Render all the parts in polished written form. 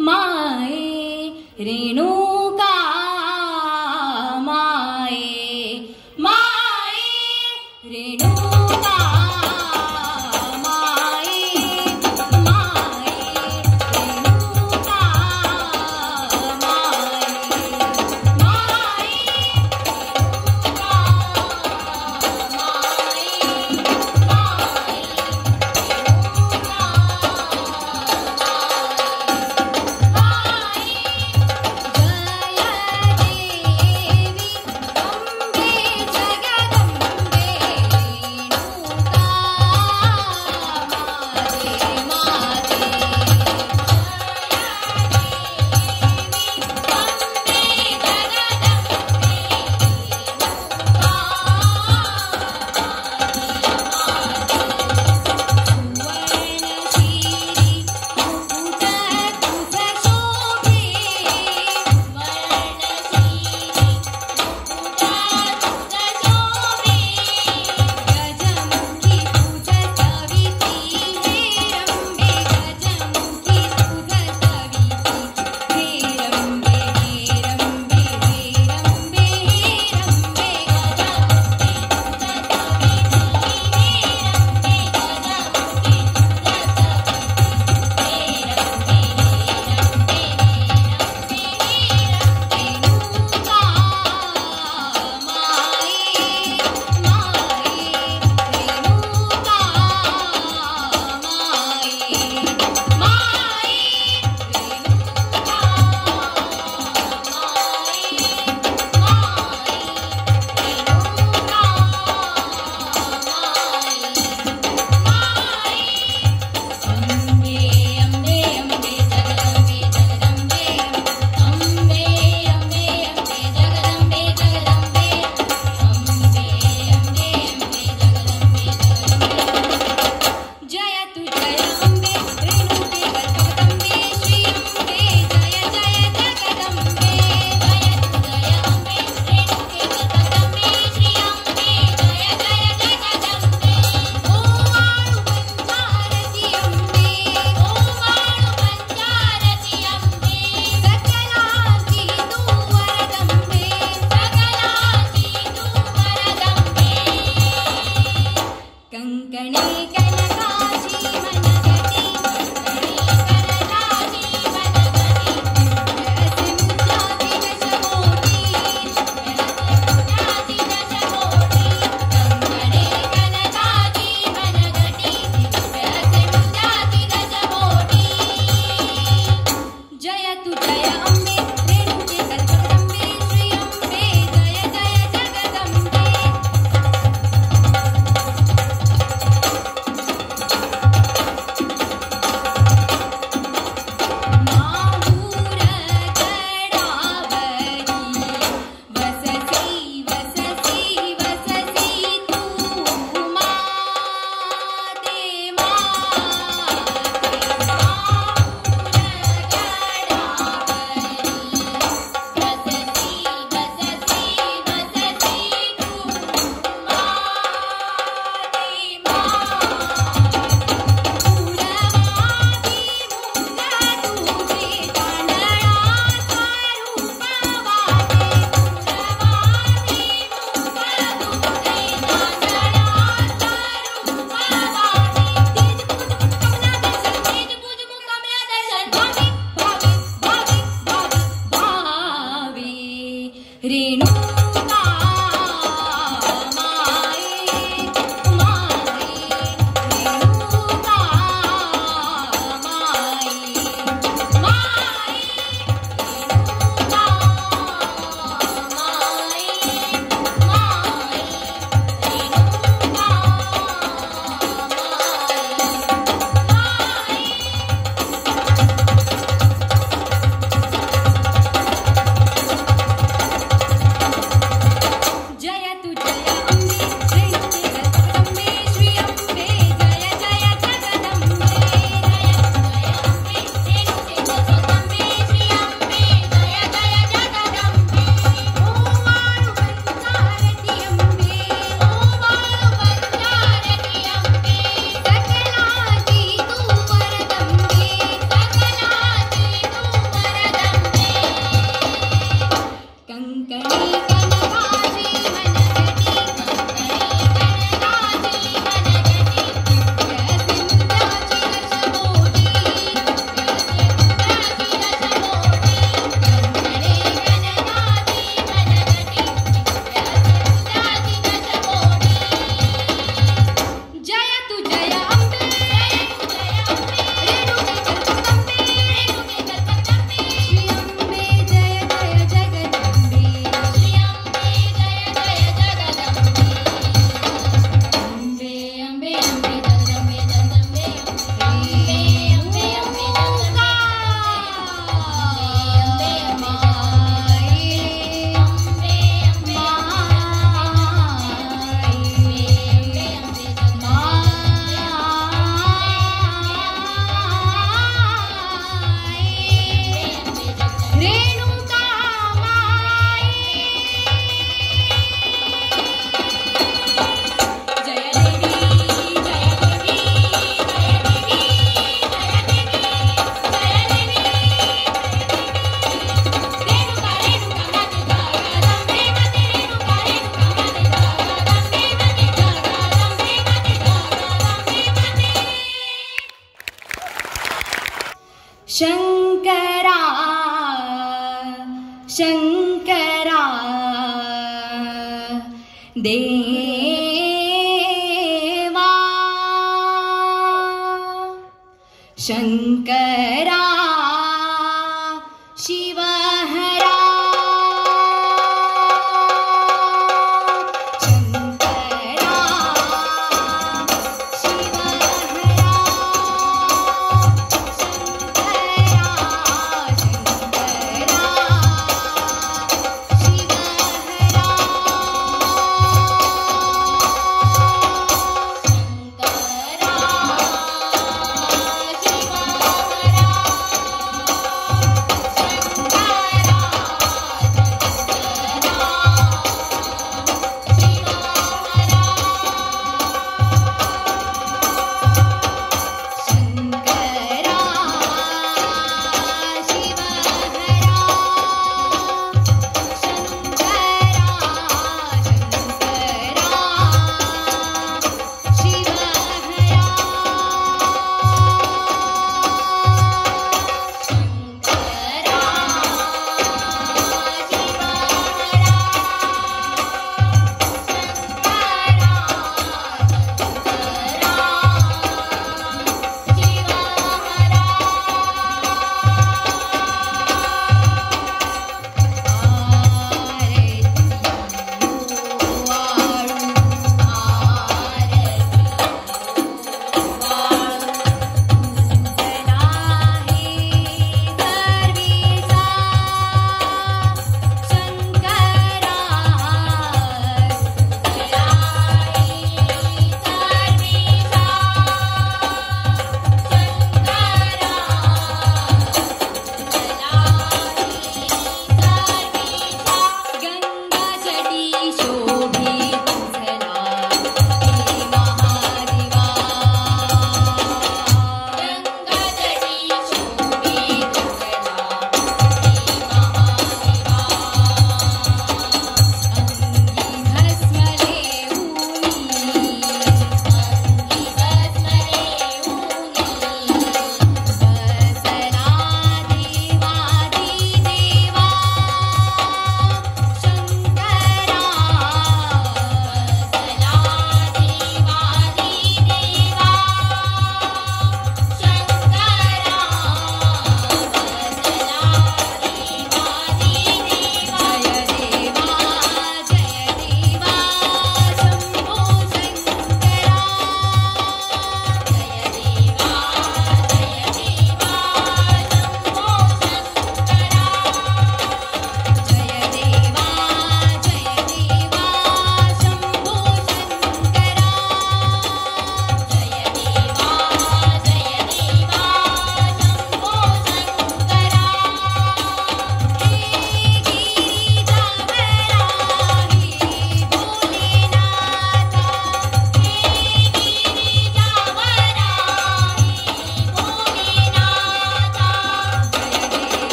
माए रेणुका माए माए रेणुका माए माए रेणुका माए माए रेणुका माए माए रेणुका माए देवा शंकरा शिव हरा शंकरा शिव हरा शंकरा शंकरा शिव हरा शंकरा शिव हरा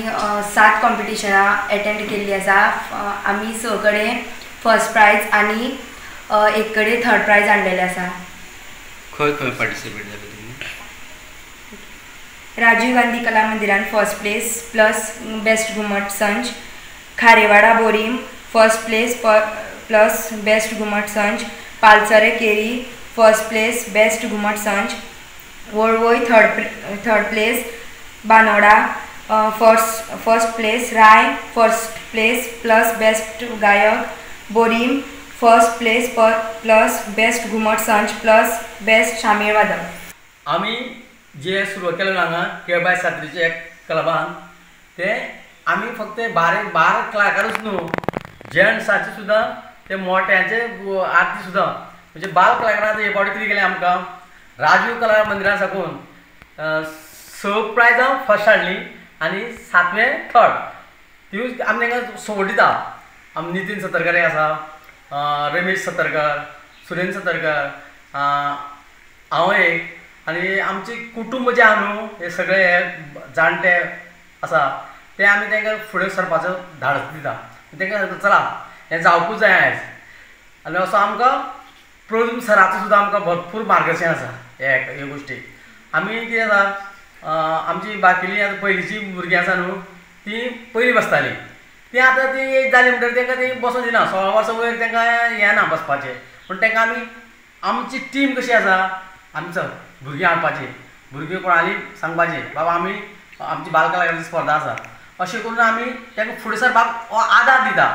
आमी 7 कॉम्पिटिशनां एटेंड केल्ली आसा. आमी 6 कडेन फर्स्ट प्रायज आनी 1 कडेन थर्ड प्रायज हाडलेले आसा. खंय खंय पार्टिसिपेट जाले तुमी? राजीव गांधी कला मंदिरान first place plus best Ghumat Sanj, Kharewada Borim first place plus best Ghumat Sanj, Palchare Keri first place best Ghumat Sanj, Valvoi third place, Bandora first place, Rai first place plus best gayak, Borim first place plus best Ghumat Sanj plus best Shamel vadak. आमी जे सुरू केलें हांगा केळबाय सात्रीचे क्लबान ते आमी फक्त बारा कलाकारूच न्हू, जेंट्साचे सुद्दां ते मोठ्यांचे आरती सुद्दां म्हणजे बाल कलाकारां हे फावटी कितें केलें आमकां राजीव कला मंदिरां साकून 6 प्रायजां फर्स्ट हाडली आनी 7वें थर्ड. तिवूय आमी तांकां सपोर्ट दिता. आमी नितीन सतरकर आसा, रमेश सतरकर, सुरेंद्र सतरकर, हांव एक आनी आमचे कुटुंब जें आहा न्हू हे सगळे हे जाणटे आसा ते आमी तांकां फुडें सरपाचो धाडस दिता. तांकां सांगता चला हें जावपूच जाय आयज. आनी असो आमकां प्रदूम सराचो सुद्दां आमकां भरपूर मार्गदर्शन आसा हे गोश्टीक. आमी कितें जाता आमची बाकीली आतां पयलींची भुरगीं आसा न्हू ती पयलीं बसतालीं, ती आतां ती एज जाली म्हणटकीर तांकां ती बसोंक दिना. 16 वर्सां वयर तांकां हें ना बसपाचें. पूण तांकां आमी आमची टीम कशी आसा आमचो भुरगीं हाडपाची, भुरगीं कोणाली सांगपाची बाबा आमी आमची बाल कलाकारांची स्पर्धा आसा अशें करून आमी तांकां फुडें सरपाक आदार दिता.